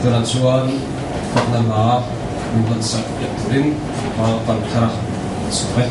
Tunah chuan fakna hla min rawn sak piak turin Lalpan thar a sawm e.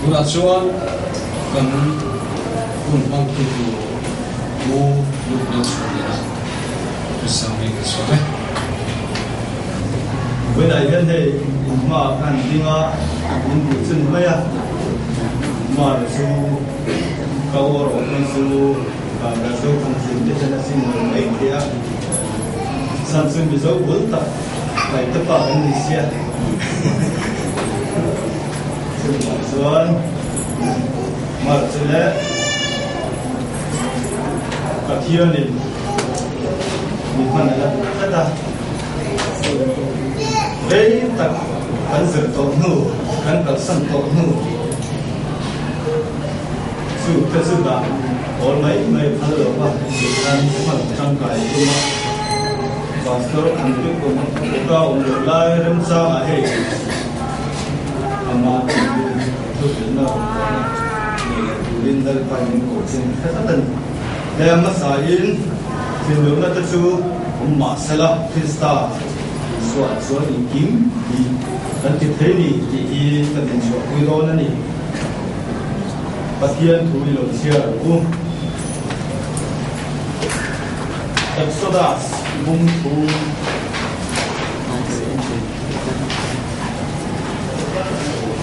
Tunah chuan kan hun hmangtu tur Pu Luke Lalchhuanliana Krisangmi kan sawm e. Vawiinah hian hei in hmaah khan ding a, in duh chin mai a, Mara chu ka aw rawh phei chu Ka zo thang zin te hian a ching lo mai thei a, chhan chu Mizo bul tak pai te pa kan ni sia. Chuvang chuan Mara chu leh Pathianin mi hman a la duh tlat a, rei tak kan zir tawh hnu, kan kalsan tawh hnu, Chu te chu dah awl mai mai phal lo va kan hman tangkai tum a, Pastor an te kum ka awm loh lai remchangah hei amah thinlung thuhrilhna rawn kuahna nei leh turin Lalpa in min ko chin hre tlat a ni. He a hmasain thinlungna te chu awm mah sela Krista Isua chuan engkim hi kan ti thei ni tih hi ka dinchhuahpui dawn a ni. Pathian thu i lo chhiar ang u. Exodus bung thu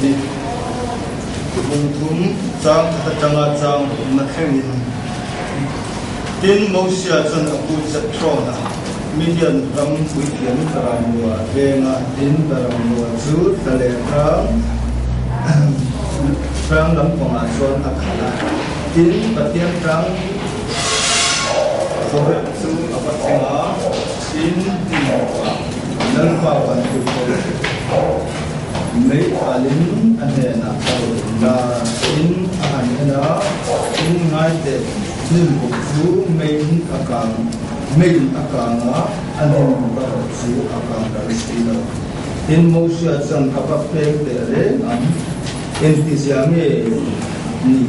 hi bung thum chang khat atanga chang awmna thlengin Tin, Mosia chuan a pu Jethro-na Midian ram puithiam Taramua venga tin Taramua chu tla leh hrang Hrang lampangah chuan a khalh a, tin, Pathian hrang Horeb chu a va thleng a, tin, hmunah Lalpa van tirhkoh mei alin a hnenah a rawn inlar a, tin, a han en a, tin, ngai teh, hnim buk chu meiin a kang, meiin a kang a, a hnim buk erawh chu a kang ral si lo. Tin, Mosia chuan ka va peng teh reng ang, engtizia nge ni,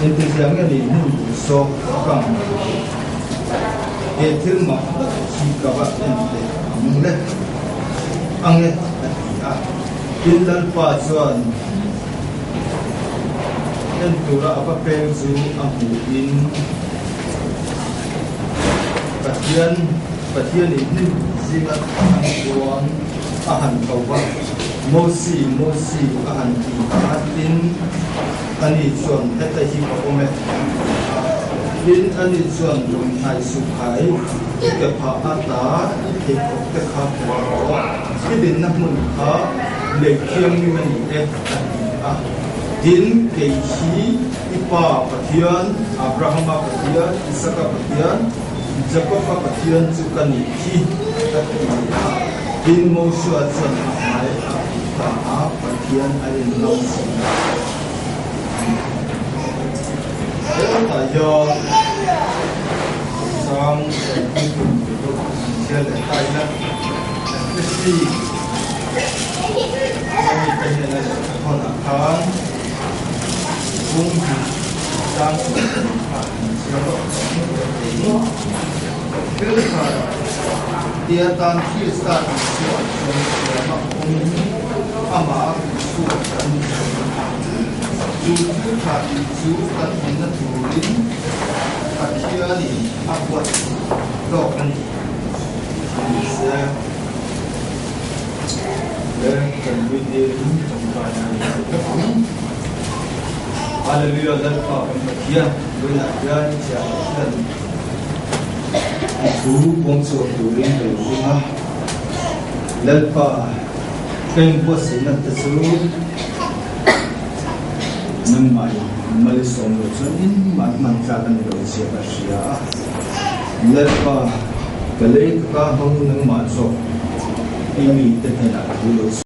engtizia nge ni hnim duh sawk a kang lo tih? He thil mak tak hi ka va en teh ang le, ang e, a ti a. Tin, Lalpa chuan en tura a va peng chu a hmuhin, Pathian, Pathianin hnim zinga an chuan a han ko va, Mosi, Mosi, a han ti a, tin, ani chuan, Heta hi ka awm e, a ti a. Tin, ani chuan, Rawn hnai suh khai, i ke phah ata i pheikhawk te kha phelh rawh, i dinna hmun kha lei thianghlim a ni e, a ti a. Tin, kei hi i pa Pathian, Abrahama Pathian, Isaka Pathian, Jakob-a Pathian chu ka nih hi, a ti a. Tin, Mosua chuan a hmai a khuh ta a, Pathian a en ngam si lo. Hetah hian chang kan tum tur deuh an chhiar leh ta ila, Ephesi mite hnena lehkha thawnah khan bung hnih chang kha an chhiar lawk tawh ang thil kha tia tan Krista Isua chuan thiam a awmin amah a chhuak kan ni chu thil tha tih chu kan awmna turin Pathianin a buat lawk a ni ni se le kan nuitin tawngtai a ni vek ang. Hallelujah Lalpa kan Pathian vawiinah hian i chhiah Pathian i thu pawm chhuak turin ka lo ding a, Lalpa ka inbuatsaihna te chu nangmah in malisawm lo chuan engmah hman tlak a ni lo zia ka hria a, Lalpa ka lei ka ka hmang nangmah zawk i mite hnenah.